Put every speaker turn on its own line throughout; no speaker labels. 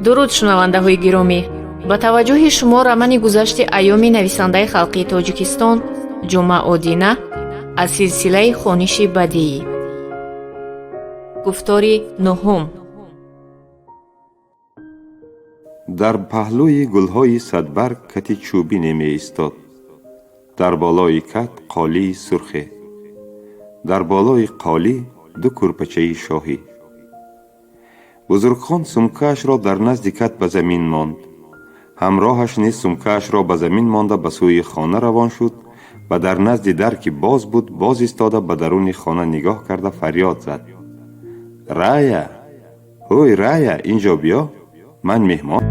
Дуруд, шунавандаҳои гиромӣ! Ба таваҷҷӯҳи шумо романи гузашти айёми нависандаи халқии Тоҷикистон Ҷумъа Одина аз силсилаи хониши бадиӣ. Гуфтори нуҳум.
Дар паҳлӯи гулҳои садбарг кати чӯбине меистод. Дар болои кат қолии сурхе. Дар болои қолӣ ду кӯрпачаи шоҳӣ. Бузургхон сумкаашро дар назди кат ба замин монд. Ҳамроҳаш низ сумкаашро ба замин монда ба сӯи хона равон шуд ва дар назди дар, ки боз буд, боз истода, ба даруни хона нигоҳ карда фарёд зад: «Рая! Ҳӯй, Рая, ин ҷо биё, ман меҳмон».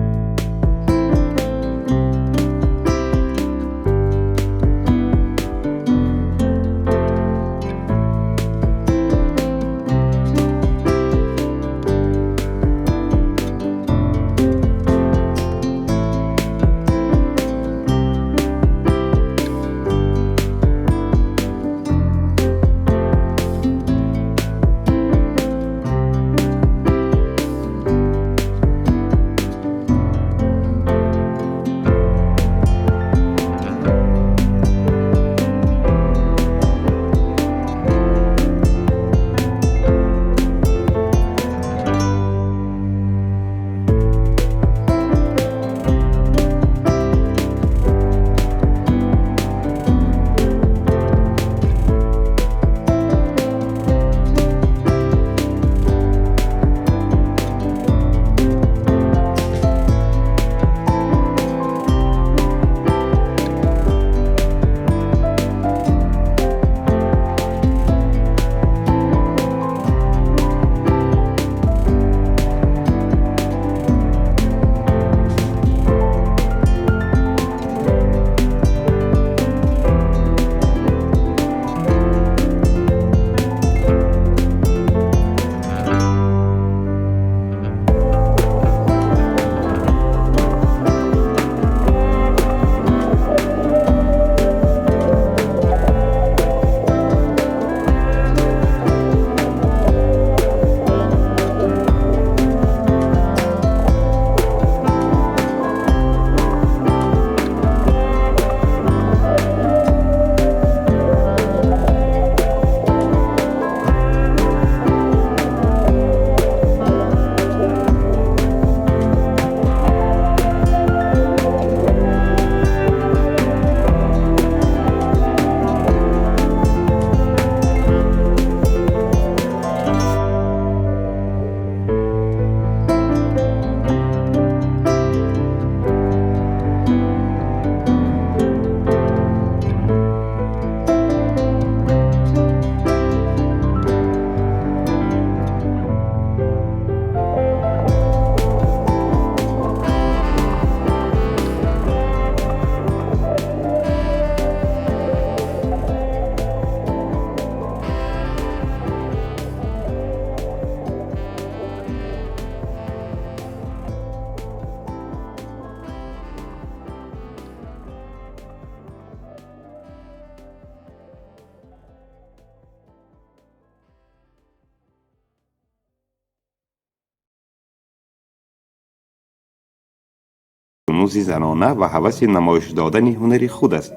Нузи занона ва ҳаваси намоиш додани ҳунари худ аст,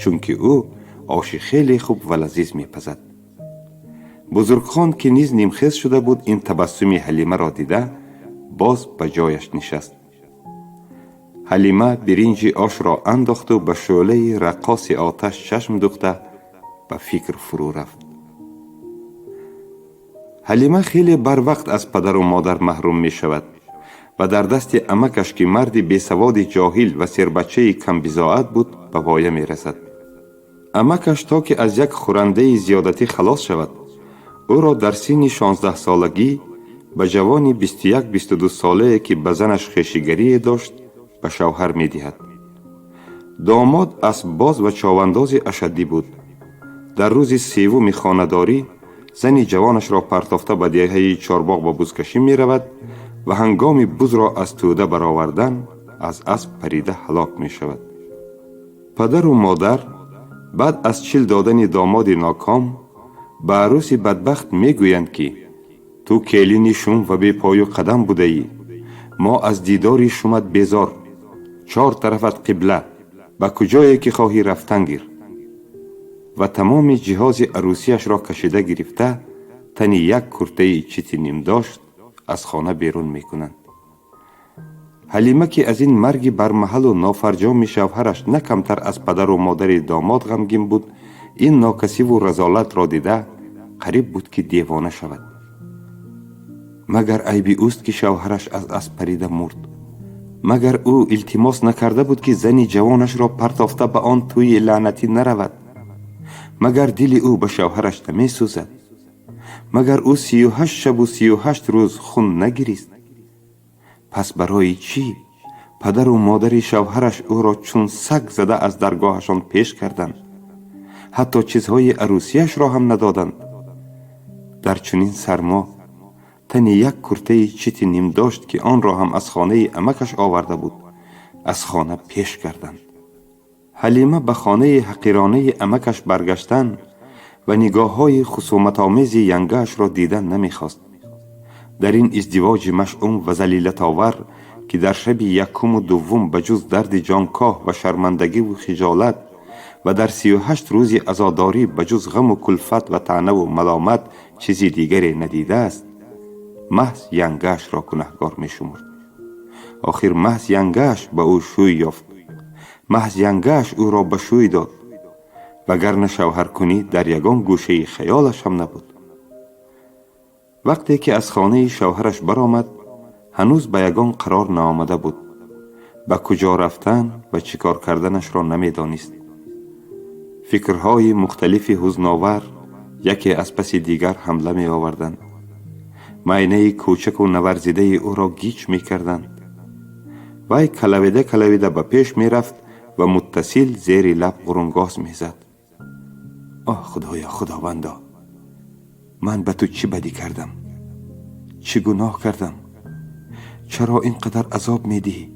чунки ӯ оши хеле хуб ва лазиз мепазад. Бузургхон, ки низ нимхез шуда буд, ин табассуми Ҳалимаро дида, боз ба ҷояш нишаст. Ҳалима биринҷи ошро андохту ба шӯълаи раққоси оташ чашм духта ба фикр фурӯ рафт. Ҳалима хеле барвақт аз падару модар маҳрум мешавад ва дар дасти амакаш, ки марди бесаводи ҷоҳил ва сербачаи камбизоат буд, ба воя мерасад. Амакаш, то ки аз як хӯрандаи зиёдатӣ халос шавад, ӯро дар синни 16-солагӣ ба ҷавони 21-22 солае, ки ба занаш хешигарие дошт, ба шавҳар медиҳад. Домод асббоз ва човандози ашаддӣ буд. Дар рӯзи севуми хонадорӣ зани ҷавонашро партофта ба деҳаи Чорбоғ ба бузкашӣ меравад ва ҳангоми бузро аз тӯда баровардан аз асб парида ҳалок мешавад. Падару модар баъд аз чил додани домоди ноком ба арӯси бадбахт мегӯянд, ки ту келини шум ва бепою қадам будаӣ. Мо аз дидори шумат безор, чор тарафат қибла, ба куҷое ки хоҳӣ рафтан гир. Ва тамоми ҷиҳози арӯсияшро кашида гирифта, тани як куртаи чити нимдошт аз хона берун мекунанд. Ҳалима, ки аз ин марги бармаҳалу нофарҷоми шавҳараш на камтар аз падару модари домод ғамгин буд, ин нокасиву разолатро дида қариб буд, ки девона шавад. Магар айби ӯст, ки шавҳараш аз асп парида мурд? Магар ӯ илтимос накарда буд, ки зани ҷавонашро партофта ба он тӯйи лаънатӣ наравад? Магар дили ӯ ба шавҳараш намесӯзад? Магар ӯ 38 шабу 38 рӯз хун нагирист? Пас барои чӣ падару модари шавҳараш ӯро чун саг зада аз даргоҳашон пеш карданд, ҳатто чизҳои арӯсияшро ҳам надоданд? Дар чунин сармо тани як куртаи чити нимдошт, ки онро ҳам аз хонаи амакаш оварда буд, аз хона пеш карданд. Ҳалима ба хонаи ҳақиронаи амакаш баргаштан ва нигоҳҳои хусуматомези янгаашро дидан намехост. Дар ин издивоҷи машъум ва залилатовар, ки дар шаби якуму дуввум ба ҷуз дарди ҷонкоҳ ва шармандагиву хиҷолат ва дар 38 рӯзи азодорӣ ба ҷуз ғаму кулфат ва таънаву маломат чизи дигаре надидааст, маҳз янгаашро гунаҳгор мешумурд. Охир маҳз янгааш ба ӯ шӯй ёфт, маҳз янгааш ӯро ба шӯй дод, вагарна шавҳаркунӣ дар ягон гӯшаи хаёлаш ҳам набуд. Вақте ки аз хонаи шавҳараш баромад, ҳанӯз ба ягон қарор наомада буд. Ба куҷо рафтан ва чӣ кор карданашро намедонист. Фикрҳои мухталифи ҳузновар яке аз паси дигар ҳамла меоварданд, майнаи кӯчаку наварзидаи ӯро гиҷ мекарданд. Вай калавида калавида ба пеш мерафт ва муттасил зери лаб ғурунгоз мезад: «Оҳ, Худоё, Худовандо, ман ба ту чӣ бадӣ кардам, чӣ гуноҳ кардам? Чаро ин қадар азоб медиҳӣ?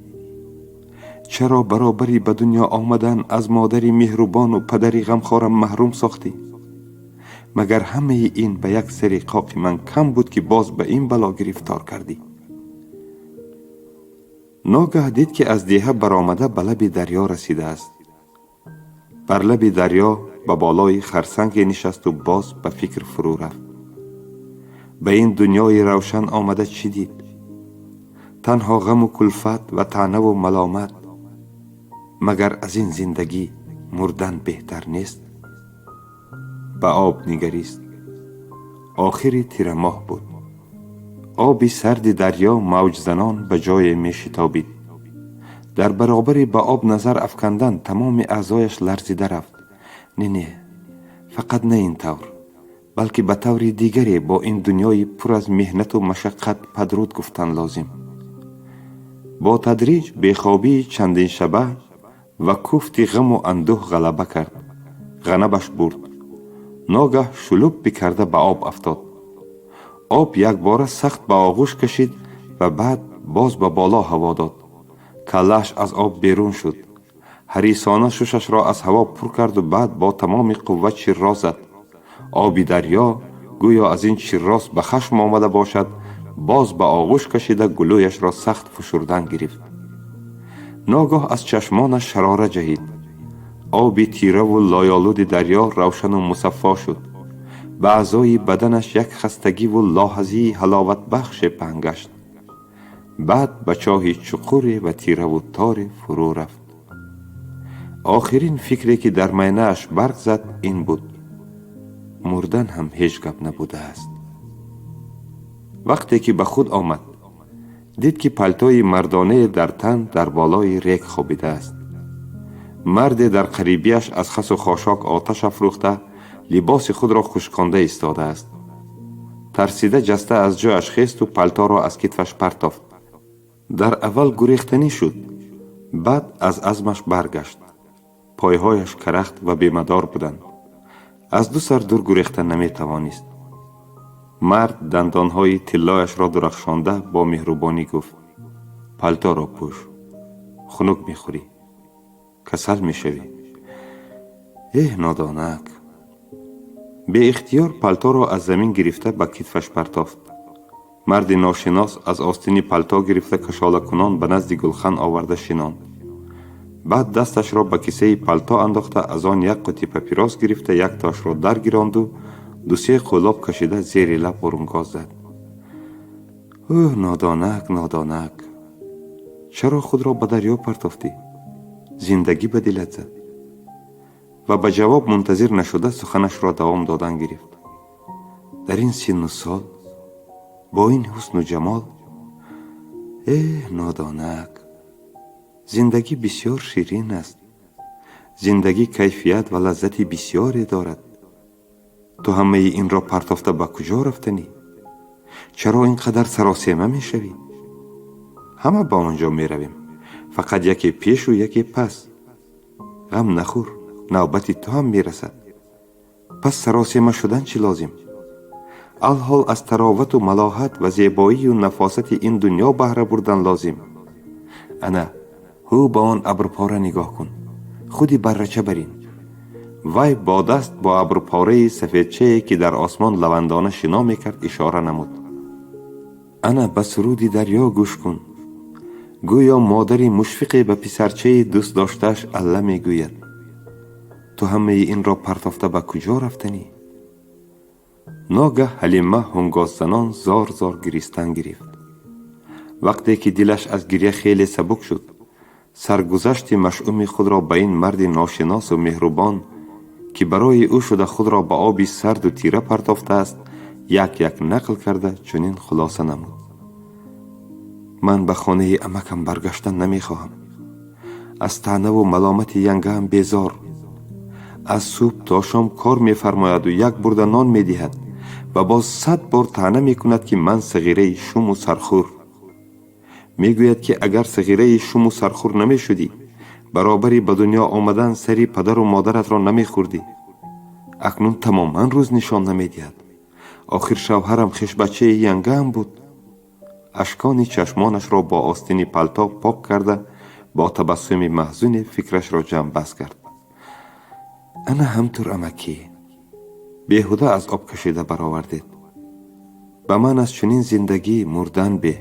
Чаро баробари ба дунё омадан аз модари меҳрубону падари ғамхорам маҳрум сохтӣ? Магар ҳамаи ин ба як сари қоқи ман кам буд, ки боз ба ин бало гирифтор кардӣ?» Ногаҳ дид, ки аз деҳа баромада ба лаби дарё расидааст. Бар лаби дарё ба болои харсанге нишасту боз ба фикр фурӯ рафт. Ба ин дунёи равшан омада чӣ дид? Танҳо ғаму кулфат ва таънаву маломат. Магар аз ин зиндагӣ мурдан беҳтар нест? Ба об нигарист. Охири тирамоҳ буд. Оби сарди дарё мавҷзанон ба ҷое мешитобид. Дар баробари ба об назар афкандан тамоми аъзояш ларзида рафт. Не, не, фақат на ин тавр, балки ба таври дигаре бо ин дунёи пур аз меҳнату машаққат падруд гуфтан лозим. Бо тадриҷ бехобии чандиншаба ва куфти ғаму андӯҳ ғалаба кард, ғанабаш бурд. Ногаҳ шулуб бикарда ба об афтод. Об якбора сахт ба оғӯш кашид ва баъд боз ба боло ҳаво дод. Каллааш аз об берун шуд. Ҳарисона шушашро аз ҳаво пур карду баъд бо тамоми қувва чирро зад. Оби дарё гӯё аз ин чиррос ба хашм омада бошад, боз ба оғӯш кашида, гулӯяшро сахт фушурдан гирифт. Ногоҳ аз чашмонаш шарора ҷаҳид. Оби тираву лоёлуди дарё равшану мусаффо шуд. Ба аъзои баданаш як хастагиву лоҳазии ҳаловатбахше паҳн гашт. Баъд ба чоҳи чуқуре ва тираву торе фурӯ рафт. Охирин фикре, ки дар майнааш барқ зад, ин буд: мурдан ҳам ҳеҷ гап набудааст. Вақте ки ба худ омад, дид, ки палтои мардонае дар тан дар болои рег хобидааст. Марде дар қарибияш аз хасу хошок оташ афрӯхта, либоси худро хушконда истодааст. Тарсида ҷаста аз ҷояш хесту палторо аз китфаш партофт. Дар аввал гурехтанӣ шуд, баъд аз азмаш баргашт. Пойҳояш карахт ва бемадор буданд, аз ду сар дур гурехта наметавонист. Мард дандонҳои тиллояшро дурахшонда бо меҳрубонӣ гуфт: «Палторо пӯш, хунук мехӯрӣ, касал мешавӣ. Эҳ, нодонак!» Беихтиёр палторо аз замин гирифта ба китфаш партофт. Марди ношинос аз остини палто гирифта, кашолакунон ба назди гулхан оварда шинонд. Баъд дасташро ба кисаи палто андохта, аз он як қути папирос гирифта, яктоашро даргиронду дусе қӯлоб кашида, зери лаб ғурунгоз зад: «Ӯҳ, нодонак, нодонак, чаро худро ба дарё партофтӣ? Зиндагӣ ба дилат зад». Ва ба ҷавоб мунтазир нашуда, суханашро давом додан гирифт: «Дар ин синну сол, бо ин ҳусну ҷамол, эҳ, нодонак, зиндагӣ бисёр ширин аст, зиндагӣ кайфият ва лаззати бисёре дорад. Ту ҳамаи инро партофта ба куҷо рафтанӣ? Чаро ин қадар саросема мешавӣ? Ҳама ба он ҷо меравем, фақат яке пешу яке пас. Ғам нахӯр, навбати ту ҳам мерасад. Пас саросема шудан чӣ лозим? Алҳол аз таровату малоҳат ва зебоию нафосати ин дунё баҳра бурдан лозим. Ана ҳу, ба он абрпора нигоҳ кун, худи баррача барин». Вай бо даст бо абрпораи сафедчае, ки дар осмон лавандона шино мекард, ишора намуд. «Ана ба суруди дарё гӯш кун, гӯё модари мушфиқе ба писарчаи дӯстдоштааш алла мегӯяд. Ту ҳамаи инро партофта ба куҷо рафтанӣ?» Ногаҳ Ҳалима ҳунгосзанон зор зор гиристан гирифт. Вақте ки дилаш аз гиря хеле сабук шуд, саргузашти машъуми худро ба ин марди ношиносу меҳрубон, ки барои ӯ шуда худро ба оби сарду тира партофтааст, як як нақл карда, чунин хулоса намуд: «Ман ба хонаи амакам баргаштан намехоҳам. Аз таънаву маломати янгаам безор. Аз субҳ то шом кор мефармояду як бурда нон медиҳад ва боз 100 бор таъна мекунад, ки ман сағираи шуму сархӯр. Мегӯяд, ки агар сағираи шуму сархӯр намешудӣ, баробари ба дунё омадан сари падару модаратро намехӯрдӣ. Акнун тамоман рӯз нишон намедиҳад. Охир шавҳарам хешбачаи янгаам буд». Ашкони чашмонашро бо остини палто пок карда, бо табассуми маҳзуне фикрашро ҷамъбаст кард: «Ана ҳамтур, амакӣ, беҳуда аз об кашида баровардед. Ба ман аз чунин зиндагӣ мурдан беҳ».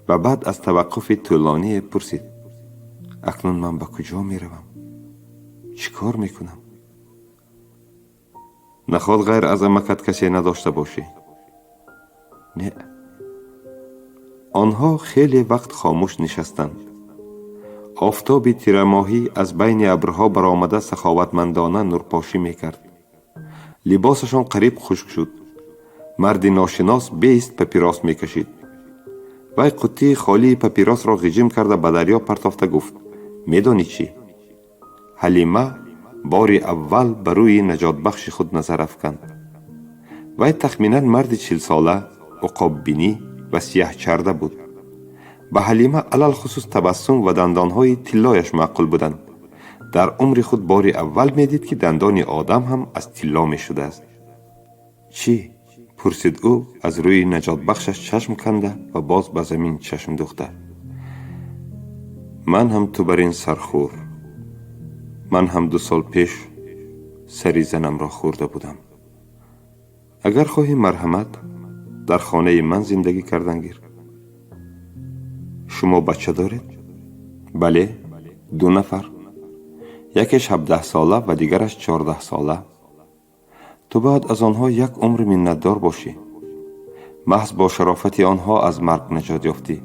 Ва баъд аз таваққуфи тӯлоние пурсид: «Акнун ман ба куҷо меравам? Чӣ кор мекунам?» «Наход ғайр аз амакат касе надошта бошӣ?» «Не». Онҳо хеле вақт хомӯш нишастанд. Офтоби тирамоҳӣ аз байни абрҳо баромада, саховатмандона нурпошӣ мекард. Либосашон қариб хушк шуд. Марди ношинос беист папирос мекашид. Вай қуттии холии папиросро ғиҷим карда, ба дарё партофта гуфт: «Медонӣ чӣ?» Ҳалима бори аввал ба рӯи наҷотбахши худ назар афканд. Вай тахминан марди 40сола, уқоббинӣ ва сияҳчарда буд. Ба Ҳалима алалхусус табассум ва дандонҳои тиллояш маъқул буданд. Дар умри худ бори аввал медид, ки дандони одам ҳам аз тилло мешудааст. «Чӣ?» пурсид ӯ, аз рӯи наҷотбахшаш чашм канда ва боз ба замин чашм духта. «Ман ҳам ту бар ин сархӯр. Ман ҳам 2 сол пеш сари занамро хӯрда будам. Агар хоҳӣ, марҳамат, дар хонаи ман зиндагӣ кардан гир. Шумо бача доред?» «Бале, ду нафар, якеш 17сола ва дигараш 14сола. Ту бояд аз онҳо як умр миннатдор бошӣ. Маҳз бо шарофати онҳо аз марг наҷот ёфтӣ.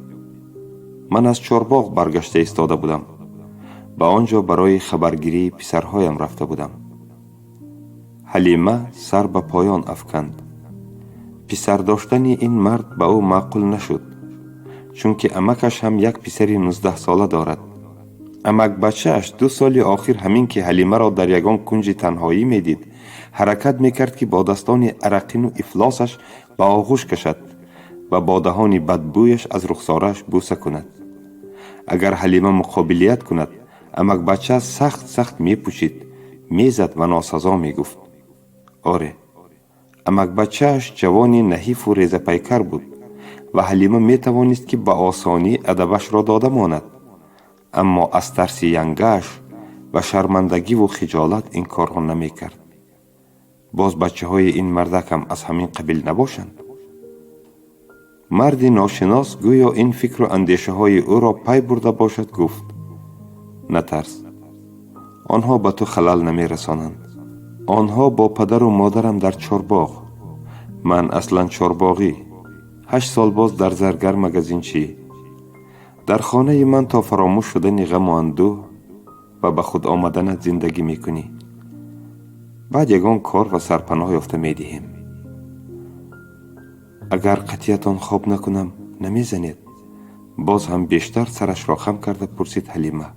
Ман аз Чорбоғ баргашта истода будам. Ба он ҷо барои хабаргирии писарҳоям рафта будам». Ҳалима сар ба поён афканд. Писар доштани ин мард ба ӯ маъқул нашуд, чунки амакаш ҳам як писари 19сола дорад. Амакбачааш 2 соли охир ҳамин ки Ҳалимаро дар ягон кунҷи танҳоӣ медид, ҳаракат мекард, ки бо дастони арақину ифлосаш ба оғӯш кашад ва бо даҳони бадбӯяш аз рухсорааш бӯса кунад. Агар Ҳалима муқобилият кунад, амакбача сахт сахт мепӯчид, мезад ва носазо мегуфт. Оре, амакбачааш ҷавони наҳифу резапайкар буд ва Ҳалима метавонист, ки ба осонӣ адабашро дода монад, аммо аз тарси янгааш ва шармандагиву хиҷолат ин корро намекард. Боз бачаҳои ин мардак ҳам аз ҳамин қабил набошанд. Марди ношинос гӯё ин фикру андешаҳои ӯро пай бурда бошад, гуфт: «Натарс, онҳо ба ту халал намерасонанд. Онҳо бо падару модарам дар Чорбоғ. Ман аслан чорбоғӣ, 8 сол боз дар заргар магазинчӣ. Дар хонаи ман то фаромӯш шудани ғаму андӯҳ ва ба худ омаданат зиндагӣ мекунӣ. Баъд ягон кор ва сарпаноҳ ёфта медиҳем». «Агар қатиятон хоб накунам, намезанед?» боз ҳам бештар сарашро хам карда пурсид Ҳалима.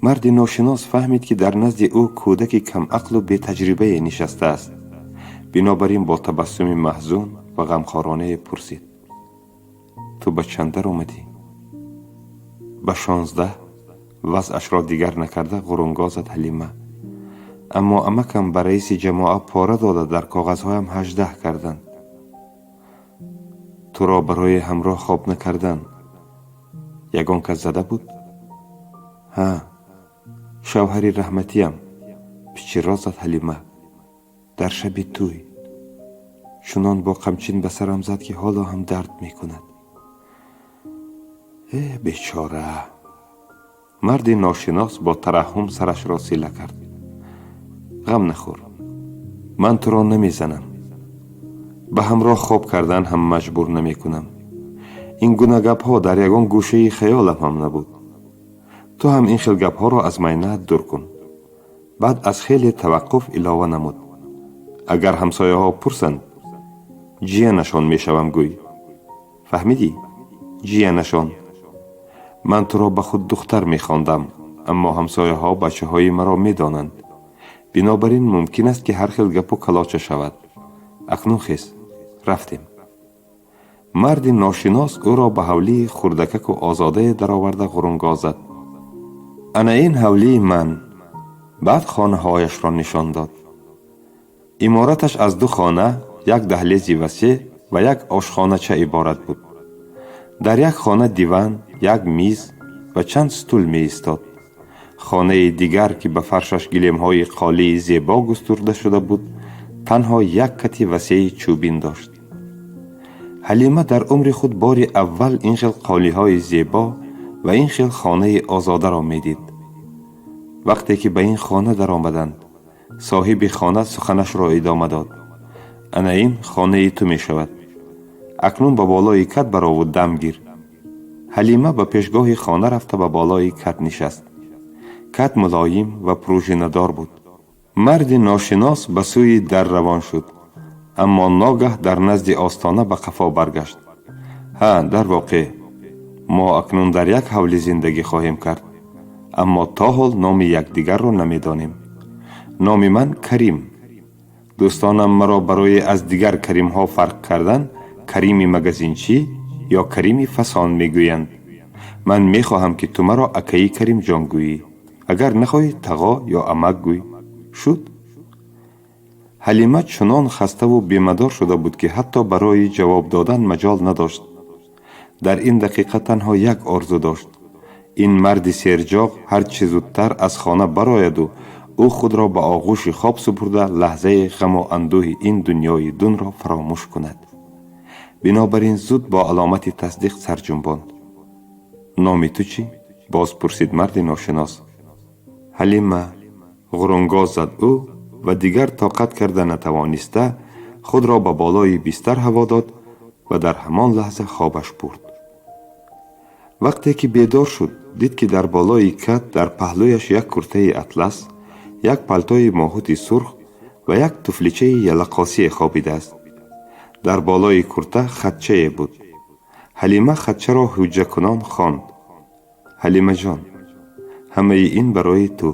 Марди ношинос фаҳмид, ки дар назди ӯ кӯдаки камақлу бетаҷрибае нишастааст. Бинобар ин бо табассуми маҳзун ва ғамхоронае пурсид: «Ту ба чанд даромадӣ?» «Ба 16», вазъашро дигар накарда ғурунгоз зад Ҳалима. «Аммо амакам ба раиси ҷамоа пора дода, дар коғазҳоям 18 карданд». «Туро барои ҳамроҳ хоб накардан ягон кас зада буд?» «Ҳа, шавҳари раҳматиям», пичиррос зад Ҳалима. «Дар шаби тӯй чунон бо қамчин ба сарам зад, ки ҳоло ҳам дард мекунад». «Э, бечора!» Марди ношинос бо тараҳҳум сарашро сила кард. «Ғам нахӯр, ман туро намезанам, ба ҳамроҳ хоб кардан ҳам маҷбур намекунам. Ин гуна гапҳо дар ягон гӯшаи хаёлам ҳам набуд. Ту ҳам ин хел гапҳоро аз майнаат дур кун». Баъд аз хеле таваққуф илова намуд: «Агар ҳамсояҳо пурсанд, ҷиянашон мешавам гӯй. Фаҳмидӣ? Ҷиянашон. Ман туро ба худ духтар мехондам, аммо ҳамсояҳо бачаҳои маро медонанд. Бинобар ин мумкин аст, ки ҳар хел гапу калоча шавад. Акнун хез, рафтем». Марди ношинос ӯро ба ҳавлии хурдакаку озодае дароварда ғурунгоз зад: «Ана ин ҳавлии ман». Баъд хонаҳояшро нишон дод. Имораташ аз ду хона, як даҳлези васеъ ва як ошхонача иборат буд. Дар як хона диван, як миз ва чанд стул меистод. Хонаи дигар, ки ба фаршаш гилемҳои қолии зебо густурда шуда буд, танҳо як кати васеи чӯбин дошт. Ҳалима дар умри худ бори аввал ин хел қолиҳои зебо ва ин хел хонаи озодаро медид. Вақте ки ба ин хона даромаданд, соҳиби хона суханашро идома дод: «Ана ин хонаи ту мешавад. Акнун ба болои кат барову дам гир». Ҳалима ба пешгоҳи хона рафта, ба болои кат нишаст. Кат мулоим ва пружинадор буд. Марди ношинос ба сӯи дар равон шуд, аммо ногаҳ дар назди остона ба қафо баргашт. «Ҳа, дар воқеъ мо акнун дар як ҳавлӣ зиндагӣ хоҳем кард, аммо то ҳол номи якдигарро намедонем. Номи ман Карим. Дӯстонам маро барои аз дигар Каримҳо фарқ кардан Карими магазинчӣ ё Карими фасон мегӯянд. Ман мехоҳам, ки ту маро акаи Каримҷон гӯӣ. Агар нахоҳӣ, тағо ё амак гӯй. Шуд?» Ҳалима чунон хаставу бемадор шуда буд, ки ҳатто барои ҷавоб додан маҷол надошт. Дар ин дақиқа танҳо як орзу дошт: ин марди серҷоғ ҳарчи зудтар аз хона барояду ӯ худро ба оғӯши хоб супурда, лаҳзаи ғаму андӯҳи ин дунёи дунро фаромӯш кунад. Бинобар ин зуд бо аломати тасдиқ сар ҷунбонд. «Номи ту чӣ?» боз пурсид марди ношинос. «Ҳалима», ғурунгоз зад ӯ ва дигар тоқат карда натавониста, худро ба болои бистар ҳаво дод ва дар ҳамон лаҳза хобаш бурд. Вақте ки бедор шуд, дид, ки дар болои кат дар паҳлӯяш як куртаи атлас, як палтои моҳути сурх ва як туфличаи ялақосие хобидааст. Дар болои курта хатчае буд. Ҳалима хатчаро ҳуҷҷакунон хонд: «Ҳалимаҷон, ҳамаи ин барои ту.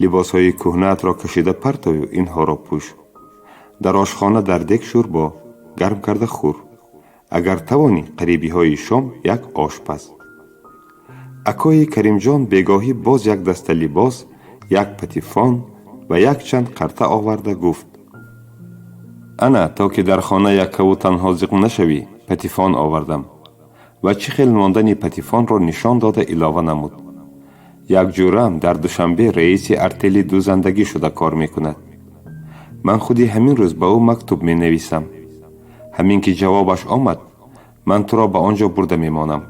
Либосҳои кӯҳнаатро кашида партою инҳоро пӯш. Дар ошхона дар дег шӯрбо гарм карда хӯр. Агар тавонӣ, қарибиҳои шом як ош паз. Акои Каримҷон бегоҳӣ боз як даста либос, як патефон ва якчанд қарта оварда гуфт: «Ана, то ки дар хона яккаву танҳо зиқ нашавӣ, патефон овардам». Ва чӣ хел мондани патефонро нишон дода, илова намуд: «Як ҷӯраам дар Душанбе раиси артели дӯзандагӣ шуда кор мекунад. Ман худи ҳамин рӯз ба ӯ мактуб менависам. Ҳамин ки ҷавобаш омад, ман туро ба он ҷо бурда мемонам.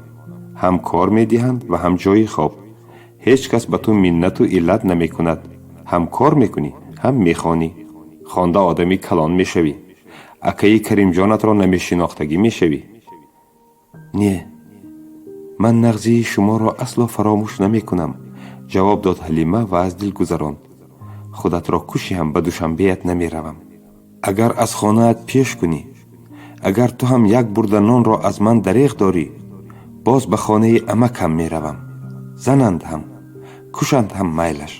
Ҳам кор медиҳанд ва ҳам ҷои хоб. Ҳеҷ кас ба ту миннату иллат намекунад. Ҳам кор мекунӣ, ҳам мехонӣ. Хонда одами калон мешавӣ. Акаи Каримҷонатро намешинохтагӣ мешавӣ. Не, ман нағзии шуморо асло фаромӯш намекунам, ҷавоб дод Ҳалима ва аз дил гузаронд. Худатро кушӣ ҳам ба Душанбеят намеравам. Агар аз хонаат пеш кунӣ, агар ту ҳам як бурда нонро аз ман дареғ дорӣ, боз ба хонаи амакам меравам. Зананд ҳам, кушанд ҳам майлаш.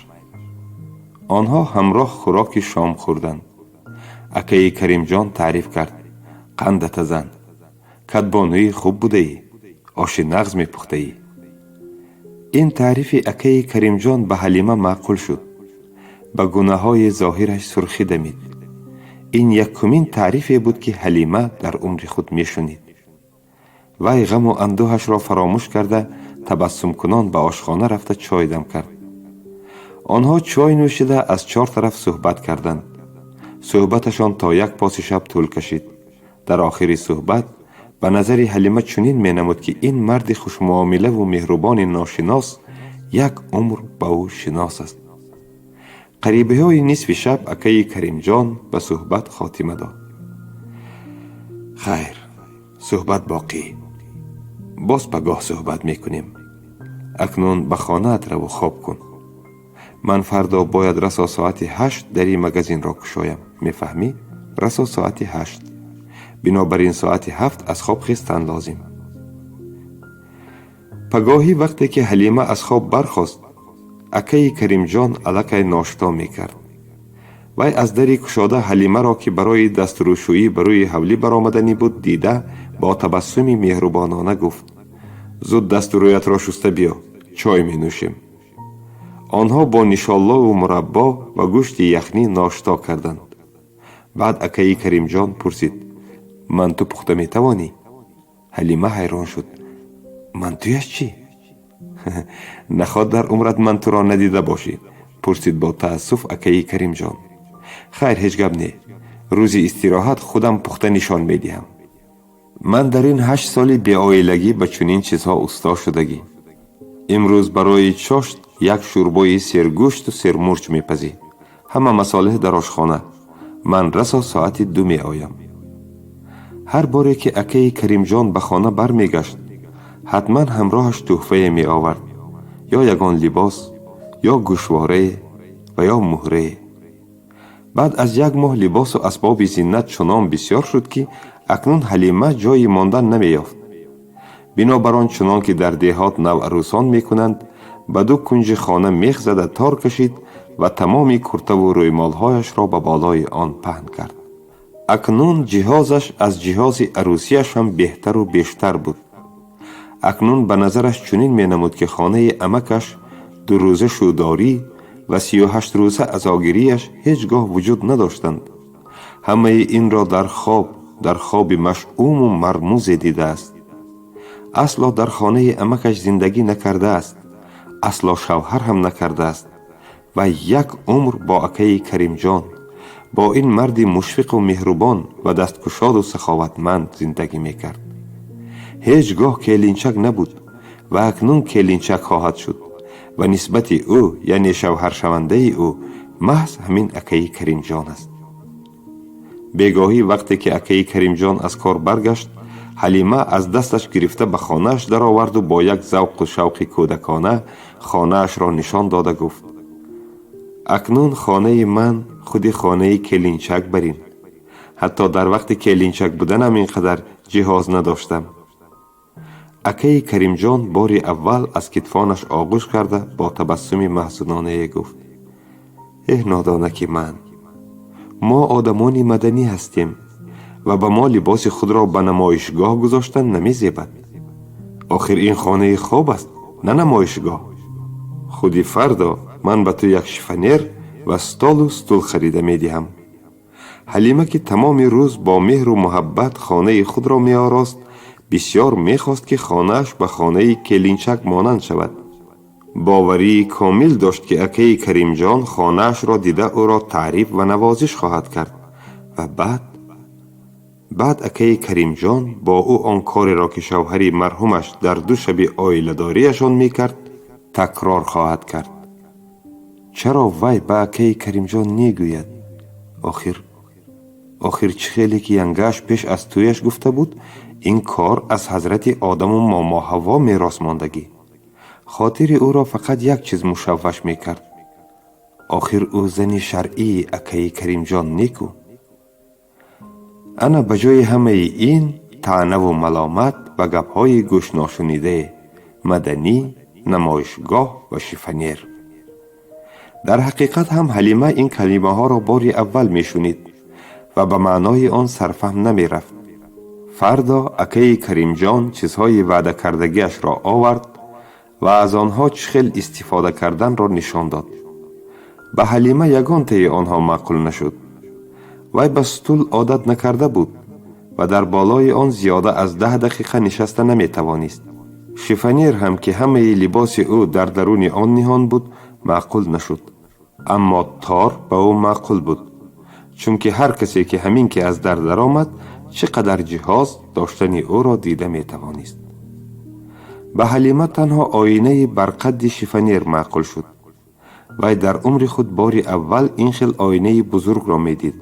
Онҳо ҳамроҳ хӯроки шом хӯрданд. Акаи Каримҷон таъриф кард: қандата зан, кадбонуи хуб будаӣ, оши нағз мепухтаӣ. Ин таърифи акаи Каримҷон ба Ҳалима маъқул шуд. Ба гунаҳои зоҳираш сурхӣ дамид. Ин якумин таърифе буд, ки Ҳалима дар умри худ мешунид. Вай ғаму андӯҳашро фаромӯш карда, табассумкунон ба ошхона рафта чой дам кард. Онҳо чой нӯшида аз чор тараф суҳбат карданд. Суҳбаташон то як поси шаб тӯл кашид. Дар охири суҳбат ба назари Ҳалима чунин менамуд, ки ин марди хушмуомилаву меҳрубони ношинос як умр ба ӯ шинос аст. Қарибиҳои нисфи шаб акаи Каримҷон ба суҳбат хотима дод. Хайр, суҳбат боқӣ, боз пагоҳ суҳбат мекунем. Акнун ба хонаат раву хоб кун. Ман фардо бояд расо соати 8 дари магазинро кушоям. Мефаҳмӣ? Расо соати 8. Бинобар ин соати 7 аз хоб хестан лозим. Пагоҳӣ вақте ки Ҳалима аз хоб бархост, акаи Каримҷон аллакай ношто мекард. Вай аз дари кушода Ҳалимаро, ки барои дастрӯшӯӣ ба рӯи ҳавлӣ баромаданӣ буд, дида, бо табассуми меҳрубонона гуфт: зуд дасту рӯятро шуста биё, чой менӯшем. Онҳо бо нишоллову мураббо ва гӯшти яхнӣ ношто карданд. Баъд акаи Каримҷон пурсид: манту пухта метавонӣ? Ҳалима ҳайрон шуд: мантуяш чӣ? Наход дар умрат мантуро надида бошӣ? Пурсид бо таассуф акаи Каримҷон. Хайр, ҳеҷ гап не, рӯзи истироҳат худам пухта нишон медиҳам. Ман дар ин 8 соли беоилагӣ ба чунин чизҳо усто шудагӣ. Имрӯз барои чошт як шӯрбои сергӯшту сермурч мепазӣ. Ҳама масолеҳ дар ошхона. Ман расо соати 2 меоям. Ҳар боре ки акаи Каримҷон ба хона бармегашт, ҳатман ҳамроҳаш тӯҳфае меовард: ё ягон либос, ё гӯшворае ва ё муҳрае. Баъд аз як моҳ либосу асбоби зинат чунон бисёр шуд, ки акнун Ҳалима ҷойи мондан намеёфт. Бинобар он, чунон ки дар деҳот наварӯсон мекунанд, ба ду кунҷи хона мех зада тор кашид ва тамоми куртаву рӯймолҳояшро ба болои он паҳн кард. Акнун ҷиҳозаш аз ҷиҳози арӯсияш ҳам беҳтару бештар буд. Акнун ба назараш чунин менамуд, ки хонаи амакаш 2 рӯза шӯдорӣ ва 38 рӯза азогирияш ҳеҷ гоҳ вуҷуд надоштанд. Ҳамаи инро дар хоб, дар хоби машъуму мармузе дидааст. Асло дар хонаи амакаш зиндагӣ накардааст, асло шавҳар ҳам накардааст ва як умр бо акаи Каримҷон, бо ин марди мушфиқу меҳрубон ва дасткушоду саховатманд зиндагӣ мекард. Ҳеҷ гоҳ келинчак набуд ва акнун келинчак хоҳад шуд ва нисбати ӯ, яъне шавҳаршавандаи ӯ, маҳз ҳамин акаи Каримҷон аст. Бегоҳӣ вақте ки акаи Каримҷон аз кор баргашт, Ҳалима аз дасташ гирифта ба хонааш дароварду бо як завқу шавқи кӯдакона хонаашро нишон дода гуфт: акнун хонаи ман худи хонаи келинчак барин. Ҳатто дар вақти келинчак буданам ин қадар ҷиҳоз надоштам. Акаи Каримҷон бори аввал аз китфонаш оғӯш карда, бо табассуми маҳзунонае гуфт: эҳ, нодонаки ман, мо одамони маданӣ ҳастем ва ба мо либоси худро ба намоишгоҳ гузоштан намезебад. Охир ин хонаи хоб аст, на намоишгоҳ. Худи фардо ман ба ту як шифонер ва столу стул харида медиҳам. Ҳалима, ки тамоми рӯз бо меҳру муҳаббат хонаи худро меорост, бисёр мехост, ки хонааш ба хонаи келинчак монанд шавад. Боварии комил дошт, ки акаи Каримҷон хонаашро дида ӯро таъриф ва навозиш хоҳад кард ва баъд Баъд акаи Каримҷон бо ӯ он кореро, ки шавҳари марҳумаш дар ду шаби оиладориашон мекард, такрор хоҳад кард. Чаро вай ба акаи Каримҷон негӯяд? Охир чӣ хеле ки янгааш пеш аз тӯяш гуфта буд, ин кор аз ҳазрати Одаму момо Ҳавво мерос мондагӣ. Хотири ӯро фақат як чиз мушавваш мекард. Охир ӯ зани шаръии акаи Каримҷон неку. Ана ба ҷои ҳамаи ин таънаву маломат ва гапҳои гӯшношунидае, маданӣ, намоишгоҳ ва шифонер. Дар ҳақиқат ҳам Ҳалима ин калимаҳоро бори аввал мешунид ва ба маънои он сарфаҳм намерафт. Фардо акаи Каримҷон чизҳои ваъдакардагиашро овард ва аз онҳо чӣ хел истифода карданро нишон дод. Ба Ҳалима ягонтаи онҳо маъқул нашуд. Вай ба стул одат накарда буд ва дар болои он зиёда аз 10 дақиқа нишаста наметавонист. Шифонер ҳам, ки ҳамаи либоси ӯ дар даруни он ниҳон буд, маъқул нашуд. Аммо тор ба ӯ маъқул буд, чунки ҳар касе ки ҳамин ки аз дар даромад, чӣ қадар ҷиҳоз доштани ӯро дида метавонист. Ба Ҳалима танҳо оинаи барқадди шифонер маъқул шуд. Вай дар умри худ бори аввал ин хел оинаи бузургро медид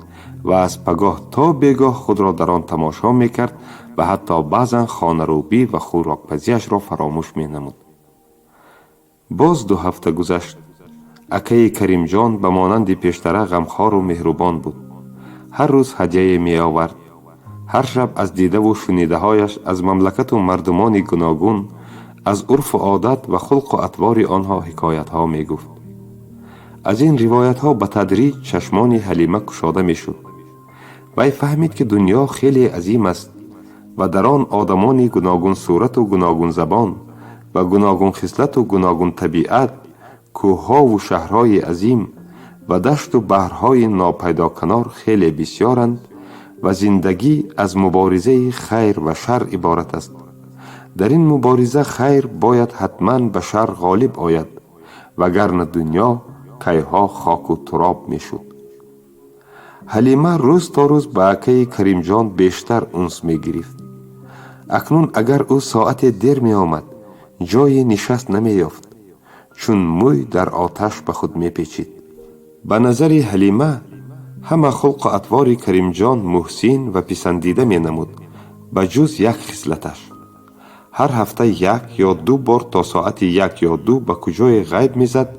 ва аз пагоҳ то бегоҳ худро дар он тамошо мекард ва ҳатто баъзан хонарӯбӣ ва хӯрокпазиашро фаромӯш менамуд. Боз 2 ҳафта гузашт. Акаи Каримҷон ба монанди пештара ғамхору меҳрубон буд. Ҳар рӯз ҳадяе меовард. Ҳар шаб аз дидаву шунидаҳояш аз мамлакату мардумони гуногун, аз урфу одат ва хулқу атвори онҳо ҳикоятҳо мегуфт. Аз ин ривоятҳо ба тадриҷ чашмони Ҳалима кушода мешуд. Вай фаҳмид, ки дунё хеле азим аст ва дар он одамони гуногунсурату гуногунзабон ва гуногунхислату гуногунтабиат, кӯҳҳову шаҳрҳои азим ва дашту баҳрҳои нопайдоканор хеле бисёранд ва зиндагӣ аз муборизаи хайр ва шар иборат аст. Дар ин мубориза хайр бояд ҳатман ба шар ғолиб ояд, вагарна дунё кайҳо хоку туроб мешуд. Ҳалима рӯз то рӯз ба акаи Каримҷон бештар унс мегирифт. Акнун агар ӯ соате дер меомад, ҷои нишаст намеёфт, чун мӯй дар оташ ба худ мепечид. Ба назари Ҳалима ҳама хулқу атвори Каримҷон муҳсин ва писандида менамуд, ба ҷуз як хислаташ. Ҳар ҳафта як ё ду бор то соати 1 ё 2 ба куҷое ғайб мезад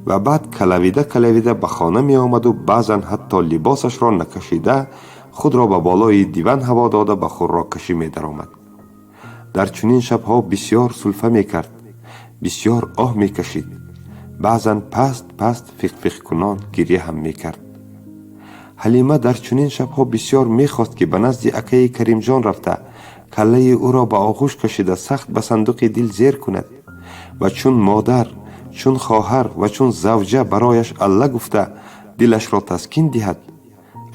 ва баъд калавида калавида ба хона меомаду баъзан ҳатто либосашро накашида худро ба болои диван ҳаво дода ба хӯроккашӣ медаромад. Дар чунин шабҳо бисёр сулфа мекард, бисёр оҳ мекашид, баъзан паст паст фиқфиқкунон гирья ҳам мекард. Ҳалима дар чунин шабҳо бисёр мехост, ки ба назди акаи Каримҷон рафта, каллаи ӯро ба оғӯш кашида, сахт ба сандуқи дил зер кунад ва чун модар, чун хоҳар ва чун завҷа барояш алла гуфта дилашро таскин диҳад,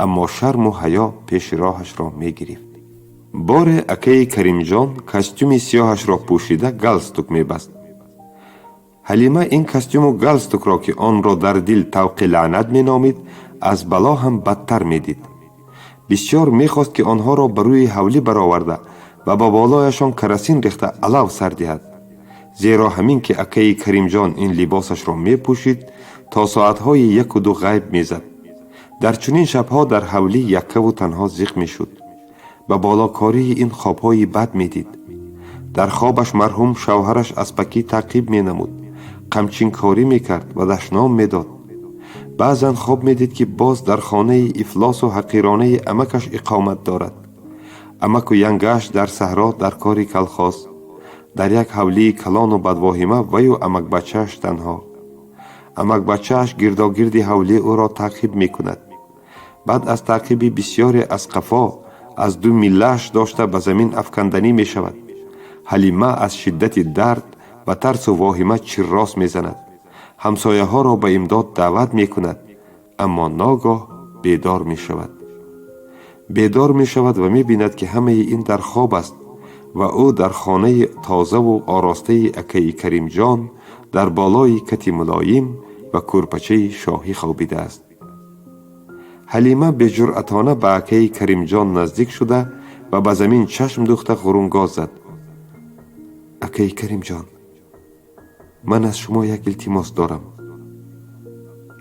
аммо шарму ҳаё пеши роҳашро мегирифт. Боре акаи Каримҷон костюми сиёҳашро пӯшида галстук мебаст. Ҳалима ин костюму галстукро, ки онро дар дил тавқи лаънат меномид, аз бало ҳам бадтар медид. Бисёр мехост, ки онҳоро ба рӯи ҳавлӣ бароварда ва ба болояшон карасин рехта алав сар диҳад, зеро ҳамин ки акаи Каримҷон ин либосашро мепӯшид, то соатҳои 1-у 2 ғайб мезад. Дар чунин шабҳо дар ҳавлӣ яккаву танҳо зиқ мешуд. Ба болокории ин хобҳои бад медид. Дар хобаш марҳум шавҳараш аспакӣ таъқиб менамуд, қамчинкорӣ мекард ва дашном медод. Баъзан хоб медид, ки боз дар хонаи ифлосу ҳақиронаи амакаш иқомат дорад. Амаку янгааш дар саҳро дар кори калхоз, дар як ҳавлии калону бадвоҳима ваю амакбачааш танҳо. Амакбачааш гирдогирди ҳавлӣ ӯро таъқиб мекунад. Баъд аз таъқиби бисёре аз қафо аз ду миллааш дошта ба замин афканданӣ мешавад. Ҳалима аз шиддати дард ва тарсу воҳима чиррос мезанад, ҳамсояҳоро ба имдод даъват мекунад, аммо ногоҳ бедор мешавад. Бедор мешавад ва мебинад, ки ҳамаи ин дар хоб аст ва ӯ дар хонаи тозаву оростаи акаи Каримҷон дар болои кати мулоим ва кӯрпачаи шоҳӣ хобидааст. Ҳалима беҷуръатона ба акаи Каримҷон наздик шуда ва ба замин чашм дӯхта ғурунгоз зад: «Акаи Каримҷон, ман аз шумо як илтимос дорам».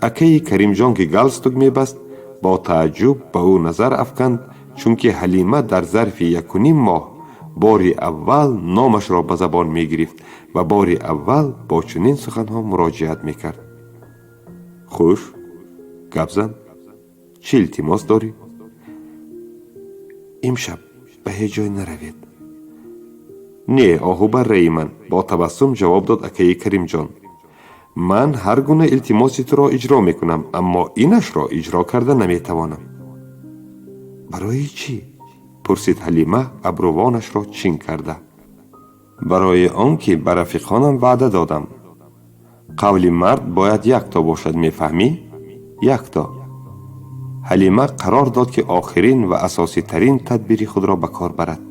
Акаи Каримҷон, ки галстук мебаст, бо тааҷҷуб ба ӯ назар афканд, чунки Ҳалима дар зарфи 1,5 моҳ бори аввал номашро ба забон мегирифт ва бори аввал бо чунин суханҳо муроҷиат мекард. «Хуш, гап зан, чӣ илтимос дорӣ?» «Имшаб ба ҳеҷ ҷой наравед». «Не, оҳу барраи ман», бо табассум ҷавоб дод акаи Каримҷон, «ман ҳар гуна илтимоси туро иҷро мекунам, аммо инашро иҷро карда наметавонам». «Барои чӣ?» пурсид Ҳалима, абрувонашро чин карда. «Барои он ки ба рафиқонам ваъда додам. Қавли мард бояд якто бошад, мефаҳмӣ? Якто». Ҳалима қарор дод, ки охирин ва асоситарин тадбири худро ба кор барад.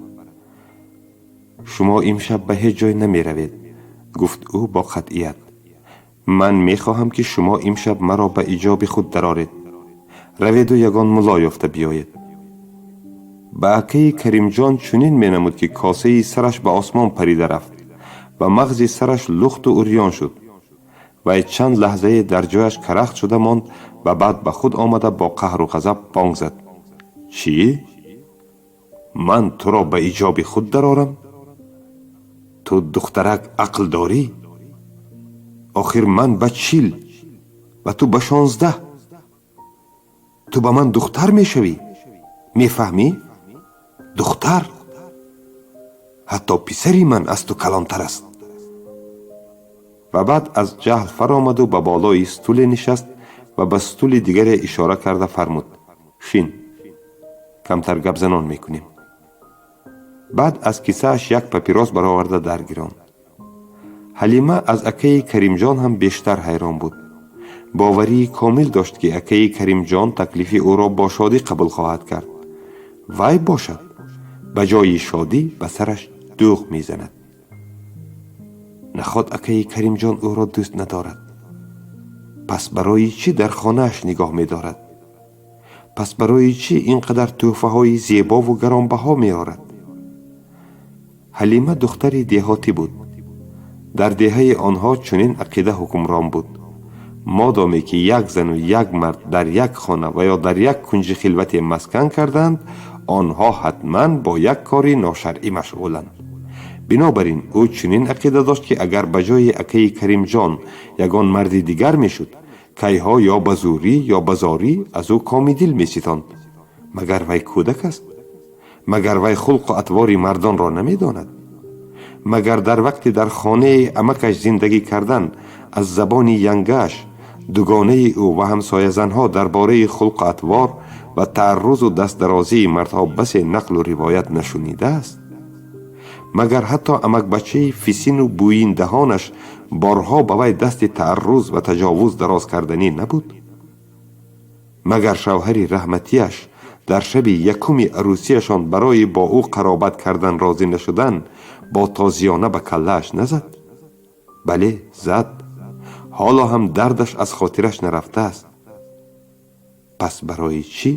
«Шумо имшаб ба ҳеҷ ҷой намеравед», гуфт ӯ бо қатъият. «Ман мехоҳам, ки шумо имшаб маро ба иҷоби худ дароред. Раведу ягон мулло ёфта биёед». Ба акаи Каримҷон чунин менамуд, ки косаи сараш ба осмон парида рафт ва мағзи сараш лухту урён шуд. Вай чанд лаҳзае дар ҷояш карахт шуда монд ва баъд ба худ омада, бо қаҳру ғазаб бонг зад: «Чӣ? Ман туро ба иҷоби худ дарорам? Ту, духтарак, ақл дорӣ? Охир ман ба 40 ва ту ба 16. Ту ба ман духтар мешавӣ, мефаҳмӣ? Духтар! Ҳатто писари ман аз ту калонтар аст». Ва баъд аз ҷаҳл фаромаду ба болои стуле нишаст ва ба стули дигаре ишора карда фармуд: «Шин, камтар гапзанон мекунем». Баъд аз кисааш як папирос бароварда даргиронд. Ҳалима аз акаи Каримҷон ҳам бештар ҳайрон буд. Боварии комил дошт, ки акаи Каримҷон таклифи ӯро бо шодӣ қабул хоҳад кард. Вай бошад, ба ҷои шодӣ ба сараш дӯғ мезанад. Наход акаи Каримҷон ӯро дӯст надорад? Пас барои чӣ дар хонааш нигоҳ медорад? Пас барои чӣ ин қадар тӯҳфаҳои зебову гаронбаҳо меорад? Ҳалима духтари деҳотӣ буд. Дар деҳаи онҳо чунин ақида ҳукмрон буд: модоме ки як зану як мард дар як хона ва ё дар як кунҷи хилвате маскан карданд, онҳо ҳатман бо як кори ношаръӣ машғуланд. Бинобар ин ӯ чунин ақида дошт, ки агар ба ҷои акаи Каримҷон ягон марди дигар мешуд, кайҳо ё ба зӯрӣ, ё ба зорӣ аз ӯ коми дил меситонд. Магар вай кӯдак аст? Магар вай хулқу атвори мардонро намедонад? Магар дар вақти дар хонаи амакаш зиндагӣ кардан аз забони янгааш, дугонаи ӯ ва ҳамсоязанҳо дар бораи хулқу атвор ва тааррузу дастдарозии мардҳо басе нақлу ривоят нашунидааст? Магар ҳатто амакбачаи фисину бӯйиндаҳонаш борҳо ба вай дасти таарруз ва таҷовуз дароз карданӣ набуд? Магар шавҳари раҳматиаш дар шаби якуми арӯсиашон барои бо ӯ қаробат кардан розӣ нашудан бо тозиёна ба каллааш назад? Бале, зад. Ҳоло ҳам дардаш аз хотираш нарафтааст. Пас барои чӣ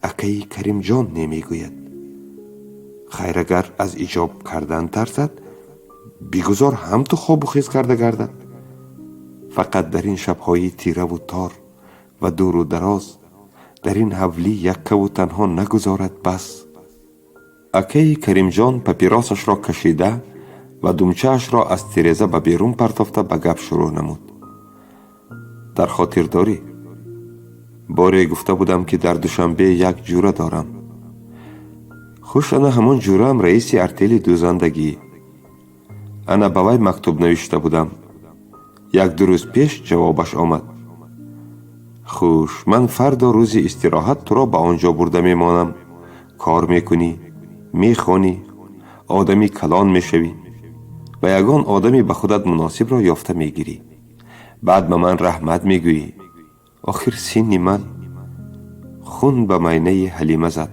акаи Каримҷон немегӯяд? Хайр, агар аз иҷоб кардан тарсад, бигузор ҳам ту хобу хез карда гардад. Фақат дар ин шабҳои тираву тор ва дуру дароз дар ин ҳавлӣ яккаву танҳо нагузорад, бас. Акаи Каримҷон папиросашро кашида ва думчаашро аз тиреза ба берун партофта, ба гап шурӯъ намуд: «Дар хотир дорӣ, боре гуфта будам, ки дар Душанбе як ҷура дорам? Хуш, ана ҳамон ҷураам раиси артели дӯзандагӣ. Ана ба вай мактуб навишта будам. 1-ду рӯз пеш ҷавобаш омад. Хуш, ман фардо рӯзи истироҳат туро ба он ҷо бурда мемонам. Кор мекунӣ, мехонӣ, одами калон мешавӣ ва ягон одаме ба худат муносибро ёфта мегирӣ. Баъд ба ман раҳмат мегӯӣ. Охир синни ман». Хун ба майнаи Ҳалима зад.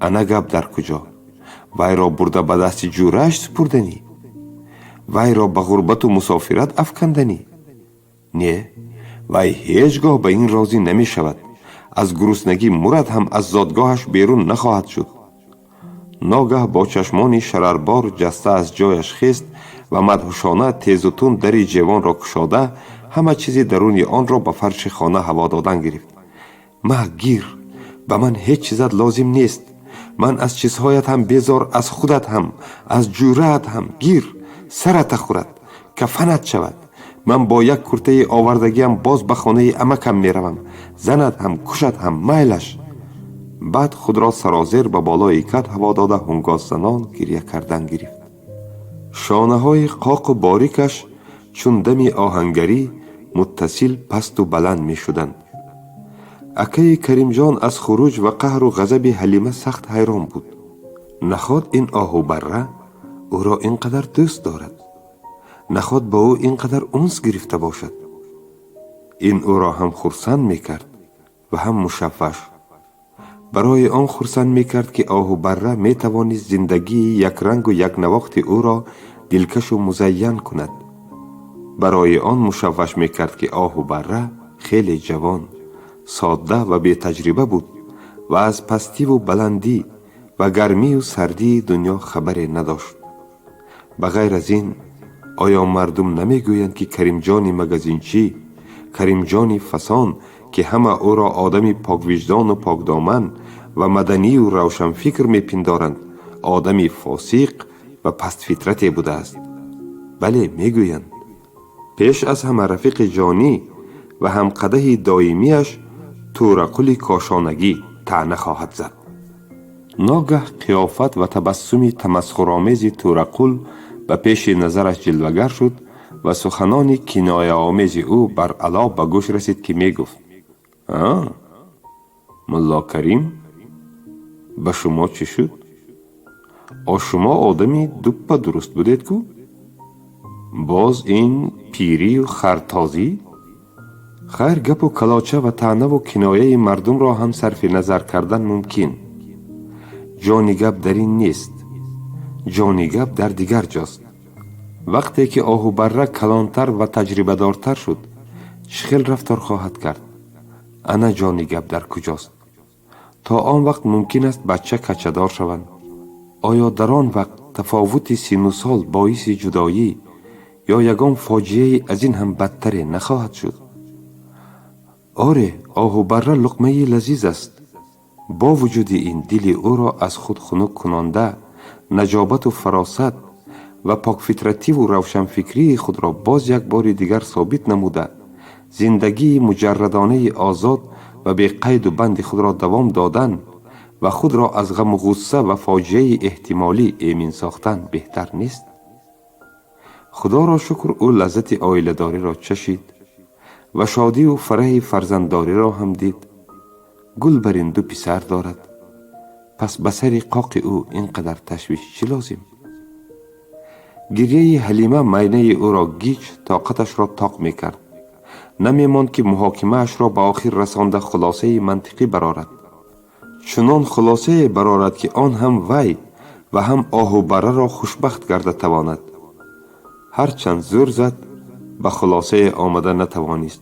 Ана гап дар куҷо! Вайро бурда ба дасти ҷурааш супурданӣ? Вайро ба ғурбату мусофират афканданӣ? Не, вай ҳеҷ гоҳ ба ин розӣ намешавад. Аз гуруснагӣ мурад ҳам аз зодгоҳаш берун нахоҳад шуд. Ногаҳ бо чашмони шарарбор ҷаста аз ҷояш хест ва мадҳушона тезу тунд дари ҷевонро кушода, ҳама чизи даруни онро ба фарши хона ҳаво додан гирифт. Ма, гир, ба ман ҳеҷ чизат лозим нест. Ман аз чизҳоят ҳам безор, аз худат ҳам, аз ҷӯраат ҳам. Гир, сарата хӯрад, кафанат шавад. Ман бо як куртаи овардагиам боз ба хонаи амакам меравам. Занад ҳам, кушад ҳам, майлаш. Баъд худро сарозер ба болои кат ҳаво дода, ҳунгосзанон гиря кардан гирифт. Шонаҳои қоқу борикаш чун дами оҳангарӣ муттасил пасту баланд мешуданд. Акаи Каримҷон аз хуруҷ ва қаҳру ғазаби Ҳалима сахт ҳайрон буд. Наход ин оҳу барра ӯро ин қадар дӯст дорад? Наход ба ӯ ин қадар унс гирифта бошад? Ин ӯро ҳам хурсанд мекард ва ҳам мушавваш. Барои он хурсанд мекард, ки оҳу барра метавонист зиндагии якрангу якнавохти ӯро дилкашу музайян кунад. Барои он мушавваш мекард, ки оҳу барра хеле ҷавон, содда ва бетаҷриба буд ва аз пастиву баландӣ ва гармию сардии дунё хабаре надошт. Ба ғайр аз ин, оё мардум намегӯянд, ки Каримҷони магазинчӣ, Каримҷони фасон, ки ҳама ӯро одами поквиҷдону покдоман ва маданию равшанфикр мепиндоранд, одами фосиқ ва пастфитрате будааст? Бале, мегӯянд. Пеш аз ҳама рафиқи ҷонӣ ва ҳамқадаҳи доимиаш Тӯрақули Кошонагӣ таъна хоҳад зад. Ногаҳ қиёфат ва табассуми тамасхуромези Тӯрақул ба пеши назараш ҷилвагар шуд ва суханони кинояомези ӯ баръало ба гӯш расид, ки мегуфт: «А, мулло Карим, ба шумо чӣ шуд? О, шумо одами дуппа дуруст будед ку? Боз ин пирию хартозӣ?» Хайр, гапу калоча ва таънаву кинояи мардумро ҳам сарфи назар кардан мумкин. Ҷони гап дар ин нест, ҷони гап дар дигар ҷост. Вақте ки оҳубарра калонтар ва таҷрибадортар шуд, чӣ хел рафтор хоҳад кард? Ана ҷони гап дар куҷост? То он вақт мумкин аст бача качадор шаванд. Оё дар он вақт тафовути синну сол боиси ҷудоӣ ё ягон фоҷиаи аз ин ҳам бадтаре нахоҳад шуд? Оре, оҳубарра луқмаи лазиз аст. Бо вуҷуди ин, дили ӯро аз худ хунук кунонда, наҷобату фаросат ва покфитративу равшанфикрии худро боз як бори дигар собит намуда, зиндагии муҷаррадонаи озод ва беқайду банди худро давом додан ва худро аз ғаму ғусса ва фоҷиаи эҳтимолӣ эмин сохтан беҳтар нест? Худоро шукр, ӯ лаззати оиладориро чашид ва шодиву фараҳи фарзанддориро ҳам дид. Гул бар ин ду писар дорад. Пас ба сари қоқи ӯ ин қадар ташвиш чӣ лозим? Гирьяи Ҳалима майнаи ӯро гиҷ, тоқаташро тоқ мекард. Намемонд, ки муҳокимаашро ба охир расонда, хулосаи мантиқӣ барорад, чунон хулосае барорад, ки он ҳам вай ва ҳам оҳубарраро хушбахт гарда тавонад. Ҳарчанд зӯр зад, ба хулосае омада натавонист.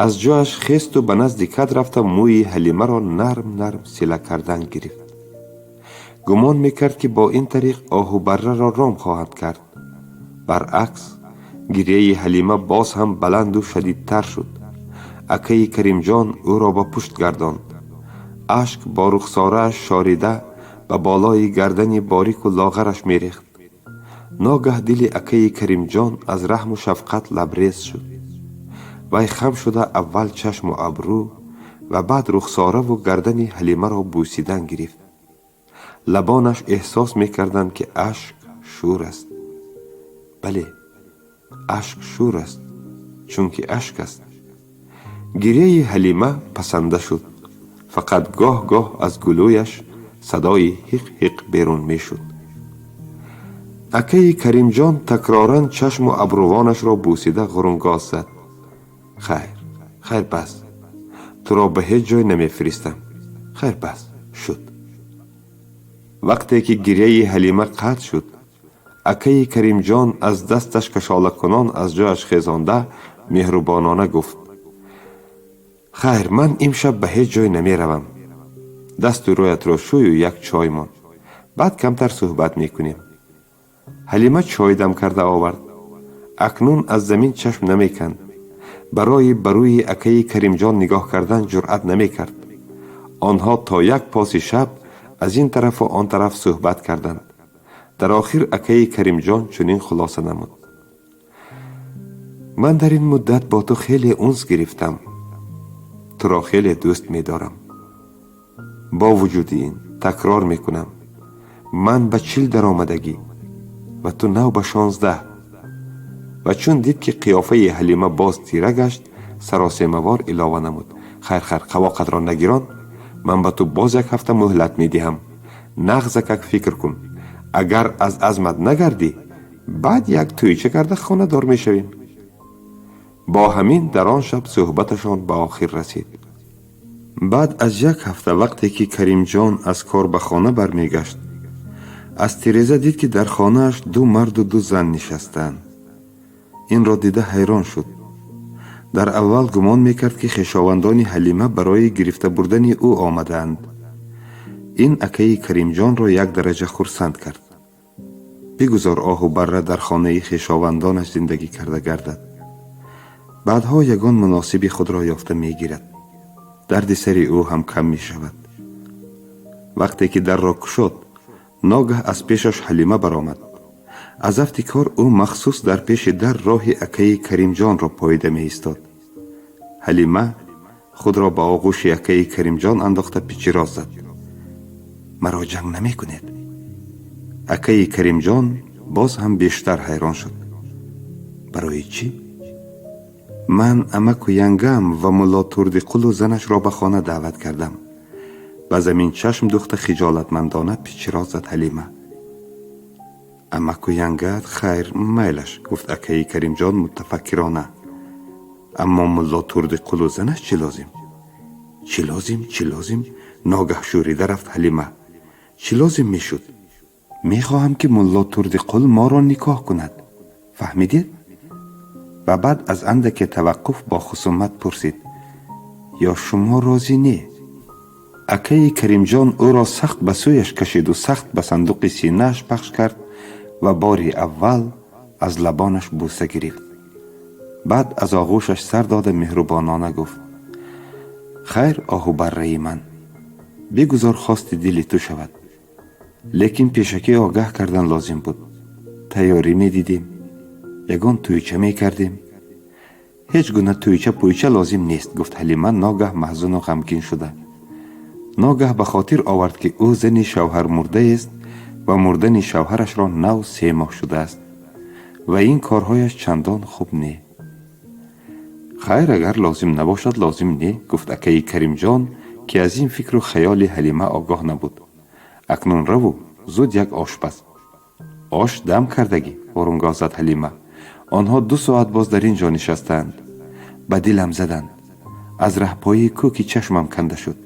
Аз ҷояш хесту ба назди кат рафта, мӯи Ҳалимаро нарм нарм сила кардан гирифт. Гумон мекард, ки бо ин тариқ оҳубарраро ром хоҳад кард. Баръакс, гирьяи Ҳалима боз ҳам баланду шадидтар шуд. Акаи Каримҷон ӯро ба пушт гардонд. Ашк бо рухсорааш шорида ба болои гардани борику лоғараш мерехт. Ногаҳ дили акаи Каримҷон аз раҳму шафқат лабрез шуд. Вай хам шуда, аввал чашму абрӯ ва баъд рухсораву гардани Ҳалимаро бӯсидан гирифт. Лабонаш эҳсос мекарданд, ки ашк шӯр аст. Бале, ашк шӯр аст, чунки ашк аст. Гирьяи Ҳалима пасанда шуд, фақат гоҳ гоҳ аз гулӯяш садои ҳиқ ҳиқ берун мешуд. Акаи Каримҷон такроран чашму абрувонашро бӯсида, ғурунгоз зад: «Хайр, хайр, бас, туро ба ҳеҷ ҷой намефиристам. Хайр, бас шуд». Вақте ки гирьяи Ҳалима қатъ шуд, акаи Каримҷон аз дасташ кашолакунон аз ҷояш хезонда, меҳрубонона гуфт: Хайр, ман имшаб ба ҳеҷ ҷой намеравам. Дасту рӯятро шӯю як чой мон, баъд камтар суҳбат мекунем. Ҳалима чой дам карда овард. Акнун аз замин чашм намеканд. Барои ба рӯи акаи Каримҷон нигоҳ кардан ҷуръат намекард. Онҳо то як поси шаб аз ин тарафу он тараф суҳбат карданд. Дар охир акаи Каримҷон чунин хулоса намуд: «Ман дар ин муддат бо ту хеле унс гирифтам, туро хеле дӯст медорам. Бо вуҷуди ин такрор мекунам, ман ба 40 даромадагӣ ва ту нав ба 16». Ва чун дид, ки қиёфаи Ҳалима боз тира гашт, саросемавор илова намуд: «Хайр, хайр, қавоқатро нагирон. Ман ба ту боз як ҳафта муҳлат медиҳам. Нағзакак фикр кун. Агар аз азмат нагардӣ, баъд як тӯйча карда хонадор мешавем». Бо ҳамин дар он шаб суҳбаташон ба охир расид. Баъд аз як ҳафта, вақте ки Каримҷон аз кор ба хона бармегашт, аз тиреза дид, ки дар хонааш ду марду ду зан нишастаанд. Инро дида ҳайрон шуд. Дар аввал гумон мекард, ки хешовандони Ҳалима барои гирифта бурдани ӯ омадаанд. Ин акаи Каримҷонро як дараҷа хурсанд кард. Бигузор оҳу барра дар хонаи хешовандонаш зиндагӣ карда гардад, баъдҳо ягон муносиби худро ёфта мегирад, дарди сари ӯ ҳам кам мешавад. Вақте ки дарро кушод, ногаҳ аз пешаш Ҳалима баромад. Аз афти кор ӯ махсус дар пеши дар роҳи акаи Каримҷонро поида меистод. Ҳалима худро ба оғӯши акаи Каримҷон андохта, пичироз зад: «Маро ҷанг намекунед?» Акаи Каримҷон боз ҳам бештар ҳайрон шуд: «Барои чӣ?» «Ман амаку янгам ва Мулло Турдиқулу занашро ба хона даъват кардам», ба замин чашм духта, хиҷолатмандона пичироз зад Ҳалима. «Амаку янгаат, хайр, майлаш», гуфт акаи Каримҷон мутафаккирона. «Аммо Мулло Турдиқулу занаш чӣ лозим?» «Чӣ лозим, чӣ лозим?» ногаҳ шӯрида рафт Ҳалима. «Чӣ лозим мешуд? Мехоҳам, ки Мулло Турдиқул моро никоҳ кунад, фаҳмидед?» Ва баъд аз андаке таваққуф бо хусумат пурсид: «Ё шумо розӣ не?» Акаи Каримҷон ӯро сахт ба сӯяш кашиду сахт ба сандуқи синааш пахш кард ва бори аввал аз лабонаш бӯса гирифт. Баъд аз оғӯшаш сар дода, меҳрубонона гуфт: «Хайр, оҳу барраи ман, бигузор хости дили ту шавад, лекин пешакӣ огаҳ кардан лозим буд, тайёрӣ медидем, ягон тӯйча мекардем». «Ҳеҷ гуна тӯйча пӯйча лозим нест», гуфт Ҳалима, ногаҳ маҳзуну ғамгин шуда. Ногаҳ ба хотир овард, ки ӯ зани шавҳармурдаест ва мурдани шавҳарашро нав 3 моҳ шудааст ва ин корҳояш чандон хуб не. «Хайр, агар лозим набошад, лозим не», гуфт акаи Каримҷон, ки аз ин фикру хаёли Ҳалима огоҳ набуд. «Акнун раву зуд як ошпаз». «Ош дам кардагӣ», оромгоҳ зад Ҳалима. «Онҳо 2 соат боз дар ин ҷо нишастаанд. Ба дилам заданд. Аз раҳпоии кӯки чашмам канда шуд.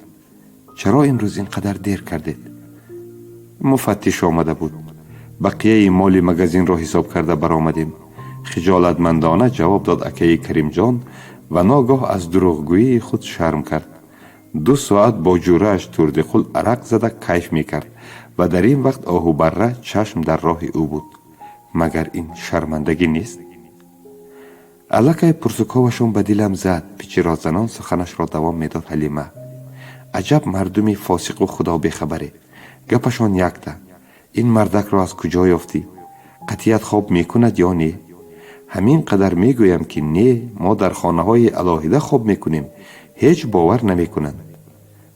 Чаро имрӯз ин қадар дер кардед?» «Муфаттиш омада буд. Бақияи моли магазинро ҳисоб карда баромадем», хиҷолатмандона ҷавоб дод акаи Каримҷон ва ногоҳ аз дурӯғгӯии худ шарм кард. 2 соат бо ҷӯрааш Турдиқул арақ зада кайф мекард ва дар ин вақт оҳубарра чашм дар роҳи ӯ буд. Магар ин шармандагӣ нест? «Аллакай пурсуковашон ба дилам зад», пичирозанон суханашро давом медод Ҳалима. «Аҷаб мардуми фосиқу худобехабаре! Гапашон якта: ин мардакро аз куҷо ёфтӣ? Қатъият хоб мекунад ё не? Ҳамин қадар мегӯям, ки не, мо дар хонаҳои алоҳида хоб мекунем, ҳеҷ бовар намекунанд».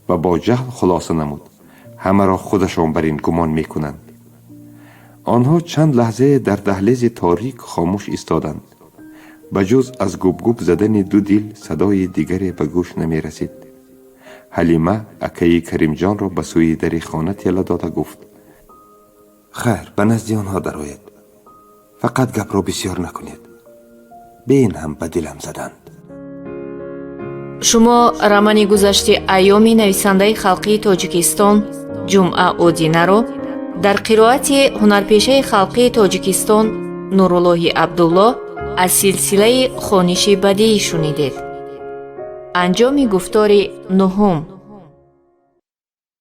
Ва бо ҷаҳл хулоса намуд: «Ҳамаро худашон бар ин гумон мекунанд». Онҳо чанд лаҳзае дар даҳлези торик хомӯш истоданд. Ба ҷуз аз губгуб задани ду дил садои дигаре ба гӯш намерасид. Ҳалима акаи Каримҷонро ба сӯи дари хона тела дода гуфт: «Хайр, ба назди онҳо дароед, фақат гапро бисёр накунед. Беин ҳам ба дилам заданд».
Шумо романи гузашти айёми нависандаи халқии Тоҷикистон Ҷумъа Одинаро дар қироати ҳунарпешаи халқии Тоҷикистон Нуруллоҳи Абдулло аз силсилаи хониши бадиӣ шунидед. Анҷоми гуфтори нуҳум.